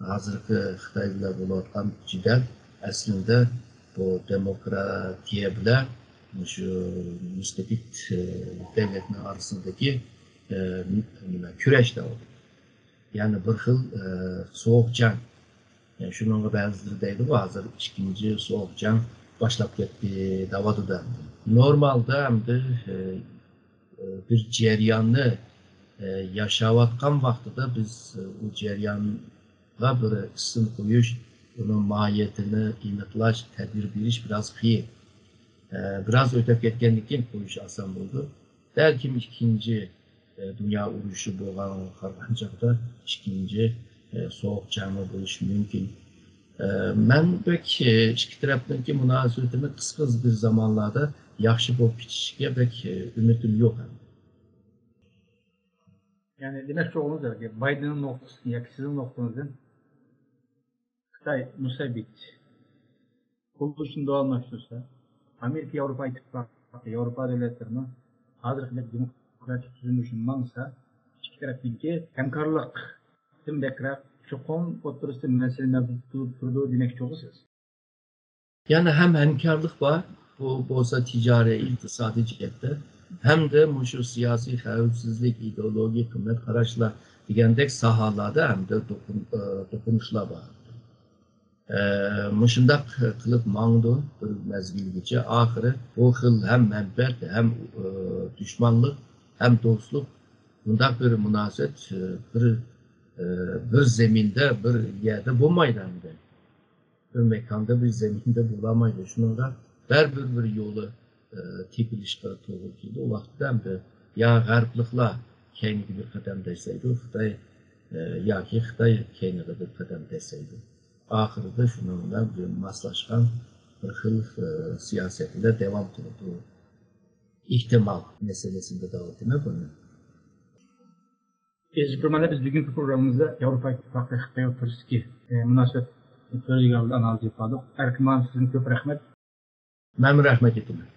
ھازىرقى خىتاي بىلەن بولۇۋاتقان جېدەل ئەسلىدە بۇ دېموكراتىيە بىلەن شۇ مۇستەبىت دۆلەتنىڭ ئارىسىدىكى نېمە، كۈرەش دەۋاتىدۇ. يەنى بىر خىل سوغۇق جەڭ. شۇنىڭغا بەزىلىرى دەيدىغۇ، ھازىر ئىككىنچى سوغۇق جەڭ باشلاپ كەتتى دەۋاتىدۇ. نورمالدا ئەمدى بىر جەرياننى ياشاۋاتقان ۋاقتىدا بىز ئۇ جەريانغا بىر ئىسىم قويۇش، ئۇنىڭ ماھىيىتىنى ئېنىقلاش، تەدبىر بېرىش بىراز قىيىن. بىراز ئۆتۈپ كەتكەندىن كېيىن قويۇش ئاسان بولىدۇ. بەلكىم ئىككىنچى دۇنيا ئۇرۇشى بولغانغا قارىغان چاغدا ئىككىنچى سوغۇق جەڭمۇ بولۇشى مۇمكىن. مەن بەك ئىككى تەرەپنىڭكى مۇناسىۋىتىنى قىسقا بىر زامانلاردا ياخشى بولۇپ كېتىشىگە بەك ئۈمىدىم يوق. يەنى دېمەكچى بولغىنىڭىز بايدېننىڭ نۇقتىسىدىن ياكى سىزنىڭ نۇقتىڭىزدىن خىتاي مۇستەبىت قۇرۇلۇشىنى داۋاملاشتۇرسا، ئامېرىكا، ياۋروپا ئىتتىپاقى، ياۋروپا دۆلەتلىرىنىڭ ھازىرقىدەك دېموكراتىك تۈزۈلۈشىنى ماڭسا، ئىككى تەرەپنىڭكى ھەمكارلىقتىن بەكرەك چوقۇم ئوتتۇرىسىدا مەسىلە مەۋجۇت بولۇپ تۇرىدۇ دېمەكچى بولىسىز. يەنى ھەم ھەمكارلىق بار، بۇ بولسا تىجارىي، ئىقتىسادىي جەھەتتە، ھەمدە مۇشۇ سىياسىي، خەۋپسىزلىك، ئىدېئولوگىيە، قىممەت قاراشلار دېگەندەك ساھەلەردە ھەمدە دوقۇن- ئە، دوقۇنۇشلار بار. ئە، مۇشۇنداق قىلىپ ماڭىدۇ بىر مەزگىلگىچە. ئاخىرى بۇ خىل ھەم مەنپەئەت، ھەم ئە، دۈشمەنلىق، ھەم دوستلۇق، بۇنداق بىر مۇناسىۋەت ئە، بىر ئە، بىر زېمىندا، بىر يەردە بولمايدۇ ئەمدى. بىر ماكاندا، بىر زېمىندا بولالمايدۇ. شۇنىڭغا بەرىبىر بىر يولى ئە، تېپىلىشقا توغرا كېلىدۇ. ئۇ ۋاقىتتا ئەمدى يا غەربلىكلەر كەينىگە بىر قەدەم تەشلەيدۇ، خىتاي ئە، ياكى خىتاي كەينىگە بىر قەدەم تەشلەيدۇ. ئاخىرىدا شۇنىڭ بىلەن بىر ماسلاشقان بىر خىل ئە، سىياسەتلەر داۋام قىلىدۇ. ئېھتىمال مەسىلىسىنى دەۋاتىمەن بۇنى. ئەزىز كۆرۈرمەنلەر، بىز بۈگۈنكى پروگراممىمىزدا ياۋروپا ئىتتىپاقى خىتاي ئوتتۇرىسىدىكى ئە، مۇناسىۋەتنى تۈرلىگەن ئانالىز ئېلىپ باردۇق. ئەركىن مۇئەللىم، سىزدىن كۆپ رەھمەت. مەنمۇ رەھمەت ئېيتىمەن.